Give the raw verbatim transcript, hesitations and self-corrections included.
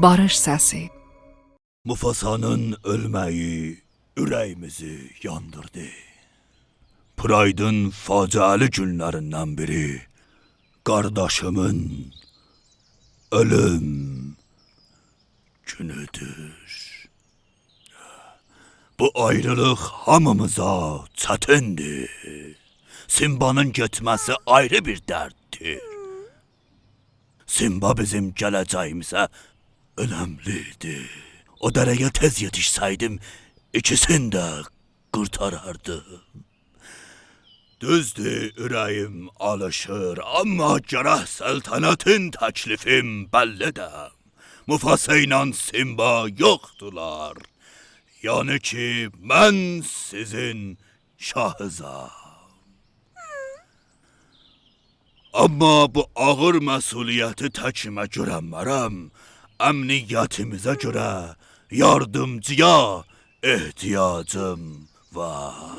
باریش سسی. موفاسانین اؤلمه‌یی اوره‌ییمیزی یاندیردی. پرایدین فاجعه‌لی گونلریندن بیری قارداشیمین اؤلوم گونودور. بو آیریلیق هامیمیزا چتیندیر. سیمبانین گئتمه‌سی آیری بیر درددیر. سیمبا بیزیم گله‌جه‌ییمیزه اؤنملی ایدی. او دره‌یه تئز یئتیشسه‌یدیم، ایکیسینی ده قورتاراردیم. دوزدور، اوره‌ییم آلیشیر، آمما گرک سلطنتین تکلیفین بللی ائدم. موفاسا ایله سیمبا یوخدولار. یعنی کی، من سیزین شاهیزام. آمما بو آغیر مسئولیتی تکیمه گؤرنمه‌رم. امنیتیمیزه گؤره یاردیمجییا احتیاجیم وار.